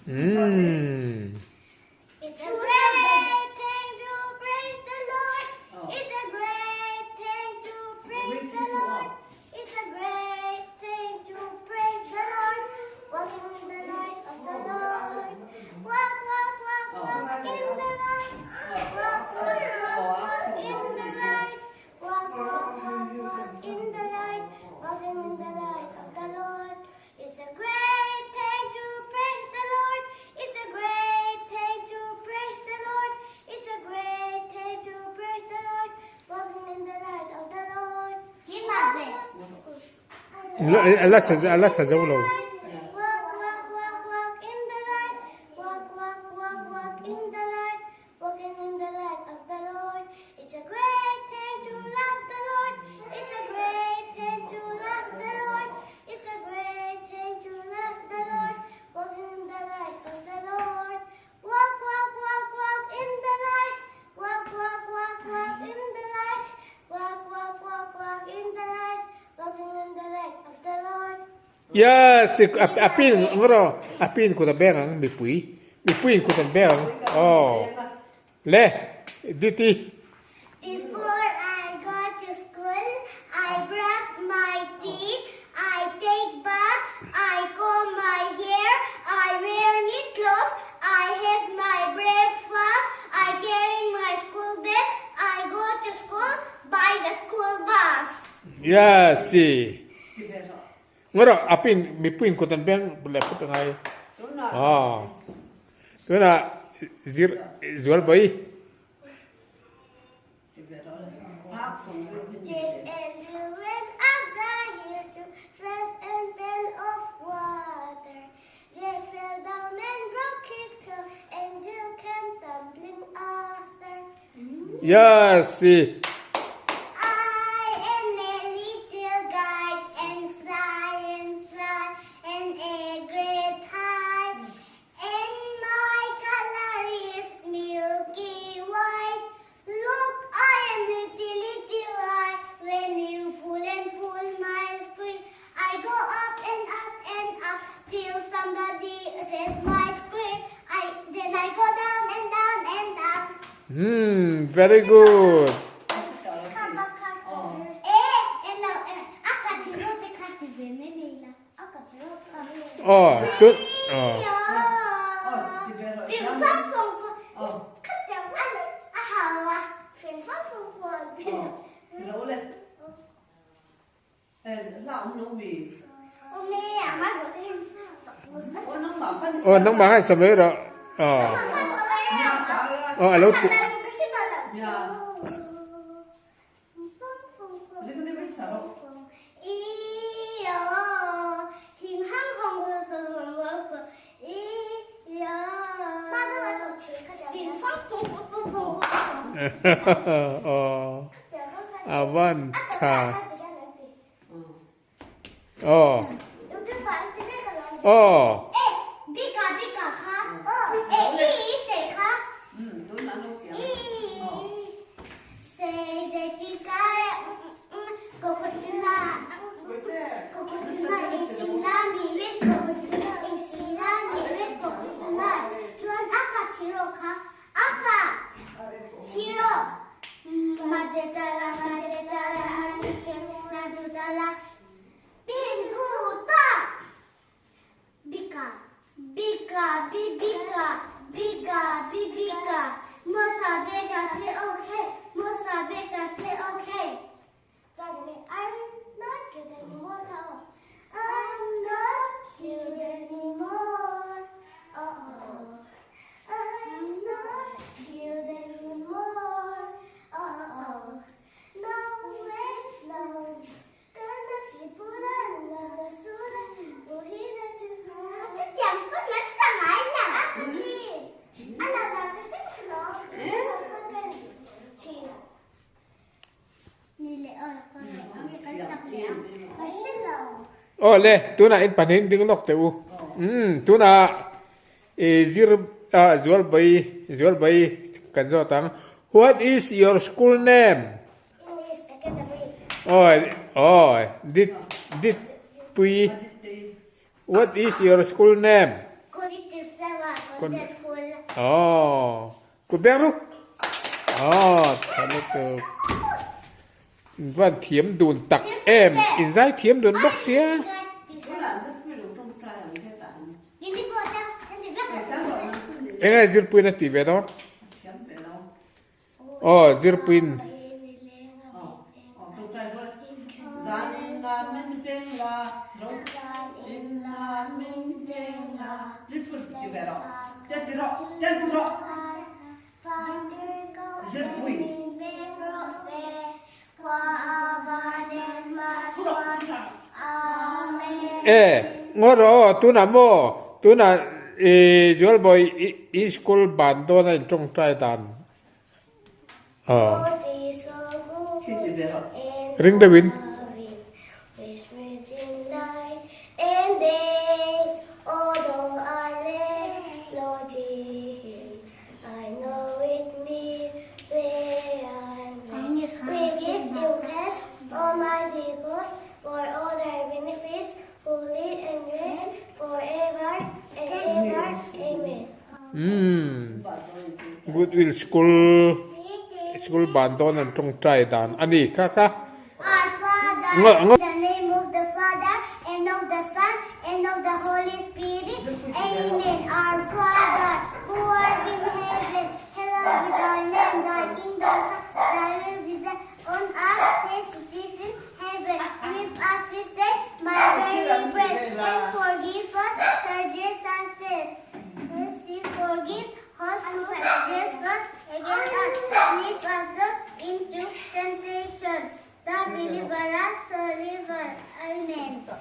Umm. It's a great thing to praise the Lord. It's a great thing to praise the Lord. It's a great thing to praise the Lord. Walking in the light of the Lord. Walk, walk, walk, walk in the light. Walk, walk, walk, walk in the light. Walk, walk, walk, walk in the light. Walking in the light of the Lord. It's a great thing to praise the Lord. It's a great thing to praise the Lord. It's a great thing to praise the Lord. Walking in the light of the Lord. A la sa a la sa zo lo. Walk, walk, walk, walk in the light. Walk, walk, walk, walk in the light. Walking in the light of the Lord. It's a great thing to love the Lord. It's a great thing to love the Lord. It's a great thing to love the Lord. Walking in the light of the Lord. Walk, walk, walk, walk in the light. Walk, walk, walk, walk in the light. Walk, walk, walk, walk in the light. Walking in the light of the Lord. Yes, a pin ngawt a pin kut a beng ang mipui mipui in kut an beng ang aw le diti. Before I go to school, I brush my teeth, I take bath, I comb my hair, I wear neat clothes, I have my breakfast, I carry my school bag, I go to school by the school bus. Yes. Ngaw rawh a pin mipui in kut an beng leh phawt a ngai. Aw. Tunah zir zual bai. Jack and Jill went up the hill to fetch a pail of water. Jack fell down and broke his crown, and Jill came tumbling after. Yes. I am a little guide and fly and fly and a great high. And my color is milky white. Look, I am little, little eye. When you pull and pull my string, I go up and up and up till somebody says my screen. I then I go down and down and down. Very good. Aw tun aw. Aw nangmah khan sa mai rawh aw aw a lo ti. Aw a van tha aw aw. Aw le, tunah in pahnih in ding lawk teh u. Umm, tunah i zir ah zual bai, zual bai kan zawt ang. What is your school name? Aw, aw, dit, dit pui. What is your school name? Convent school. Oh. Kut beng ru. Oh, tha lutuk. In van thiam dun tak em. In zai thiam dun bawk sia. Eng nge zirpuiin a tih ve dawn? Aw zirpuiin. E ngaw rawh aw tunah maw tunah ih Zualbawi i school ban dawn a in tawngtai dan aw ring deuh in. Umm Goodwill School school ban dawn an tawngtai dan a ni kha kha.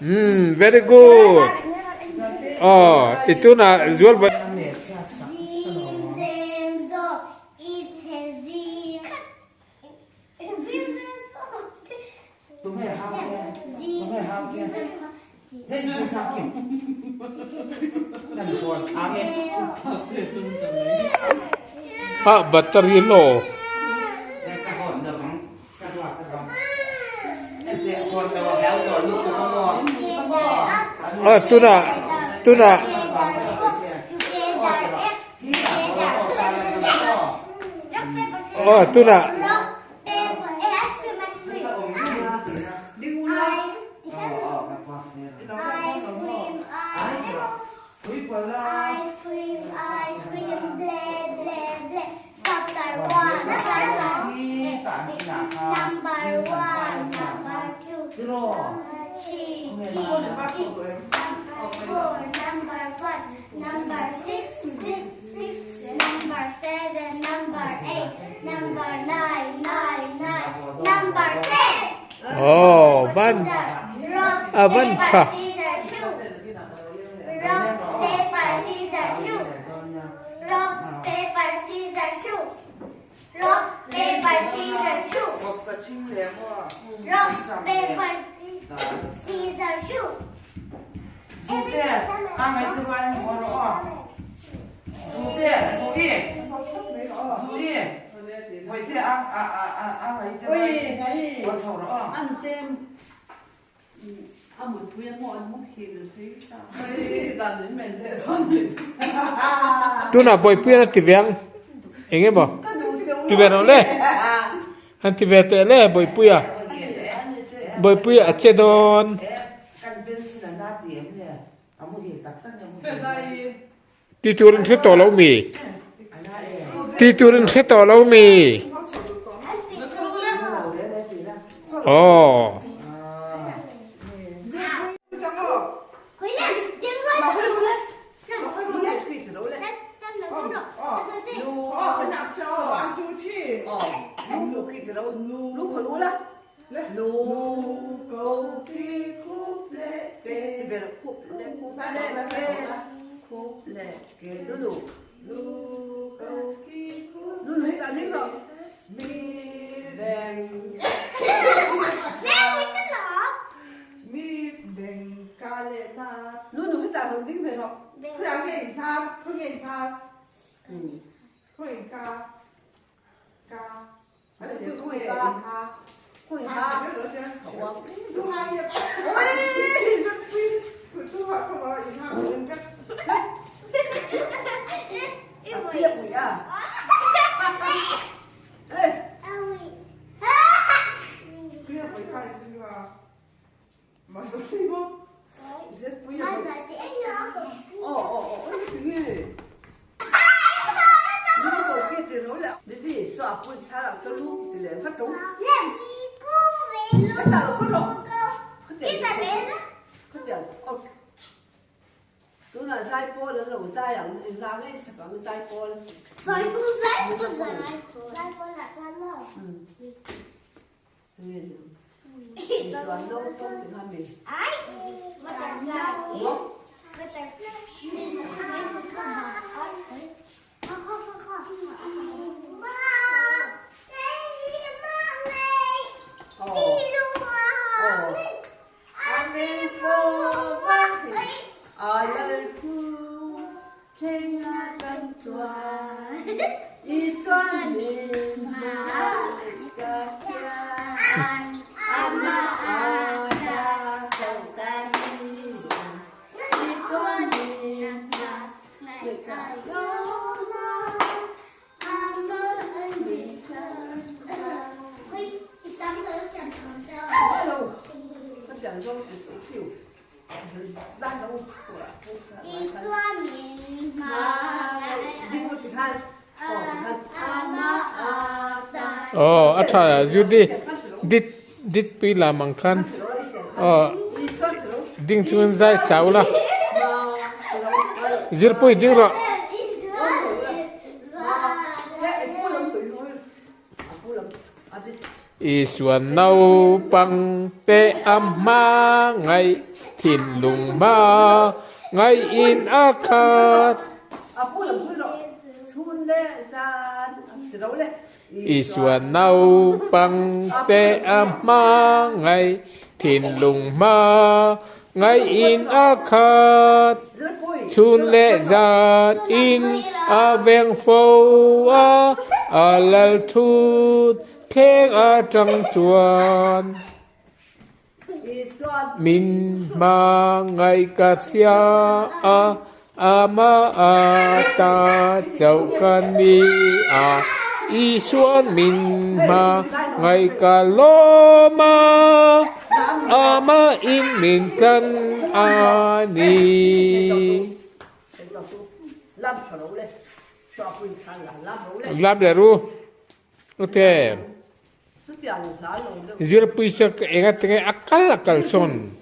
Umm very good aw i tunah zual ba Ah battery low. Ah tunah tunah aw tunah Aw van a van tha. Tunah bawihpui an ti ve ang eng emaw ti ve rawh le han ti ve teh le bawihpuia bawihpuia a che dawn. Ti tur in hre tawh lo mi? Ti tur in hre tawh lo mi? Aw. Tunah zaipawl an lo zai ang, engla ngei sak ang zaipawl. Aw a tha Judy dit dit pui lam ang khan aw ding chungin zai chau la zirpui ding rawh. Isua naupang te a hmangaih thinlung hmangaihin a khat. Isua naupang te a hmangaih thinlung hmangaihin a khat. Chhun leh zan in a veng fo a, a lal thut thleng atang chuan min hmangaih ka hria a, amah ata chauh ka ni a, Isuan min hmangaih ka lawm a, amah in min kan a ni. Lam leh ru. Ok. Zirpui chu enga tinge a kal a kal sawn.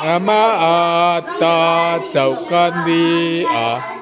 Ama ata chauh ka ni a.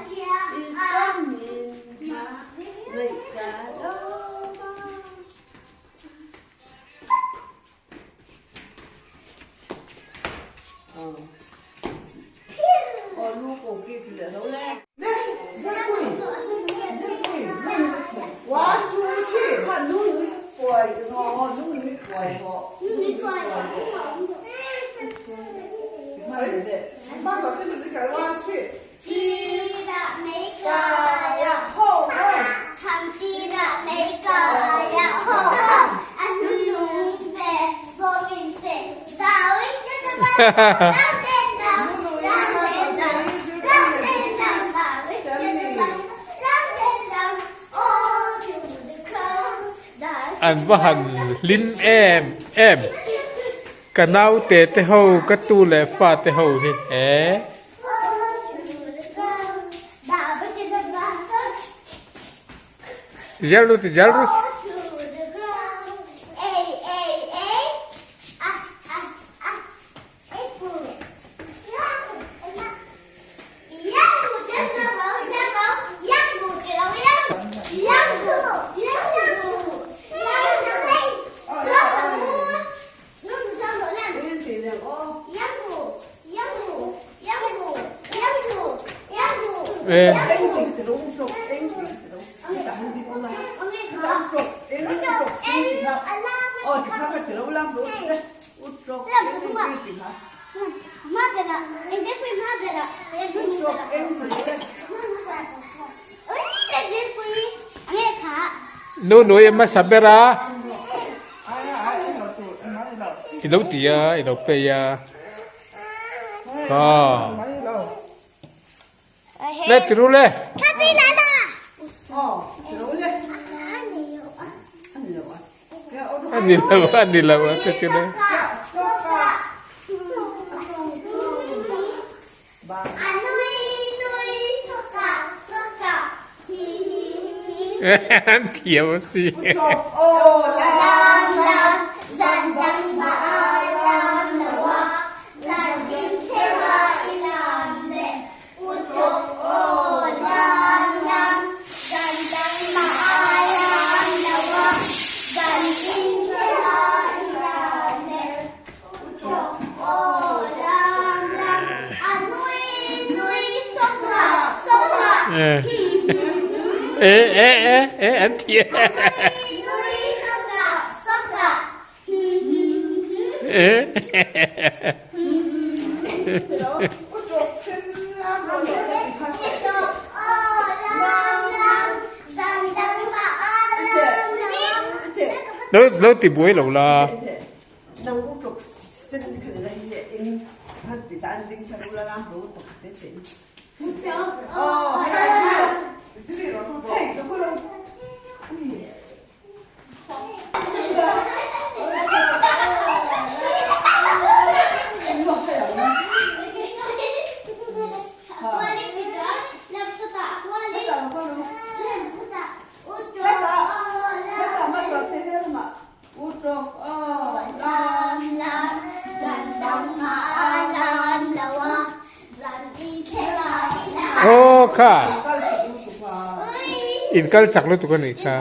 An va han hlim em em. Ka naute te ho ka tu leh fa te ho hi e. Zel ru ti zel ru. Nu nui hmasa ber a. I lo ti a, i lo play a. Kha. Le ti ru le. A ni lo a ni lo a te chu le. An thiam a si. E e e e an thiam. E. Lo lo ti buai lo la. Aw kha in kal chak lutuk a nih kha.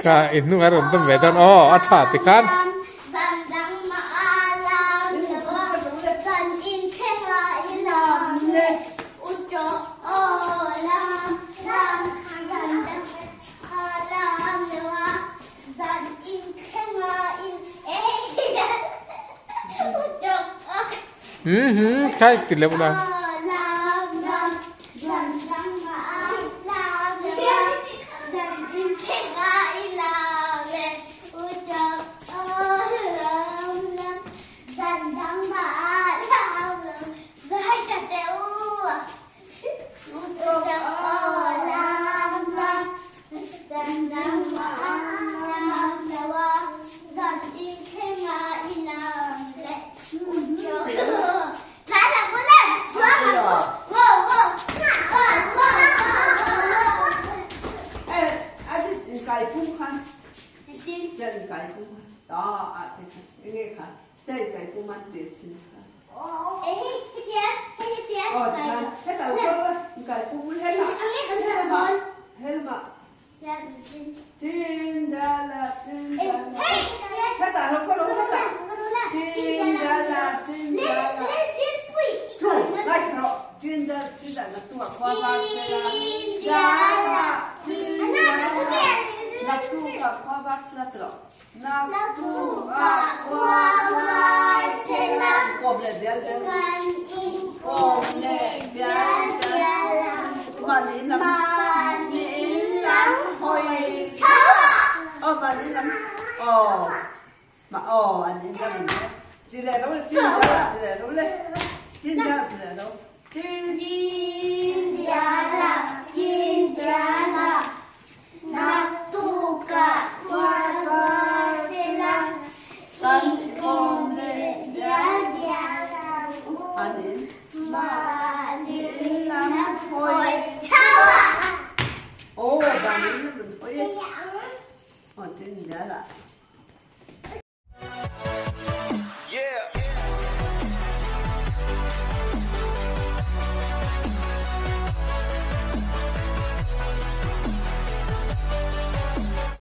Kha i hnung a rawn dawm ve dawn aw a tha tikhan. Umm khai ti leuh la.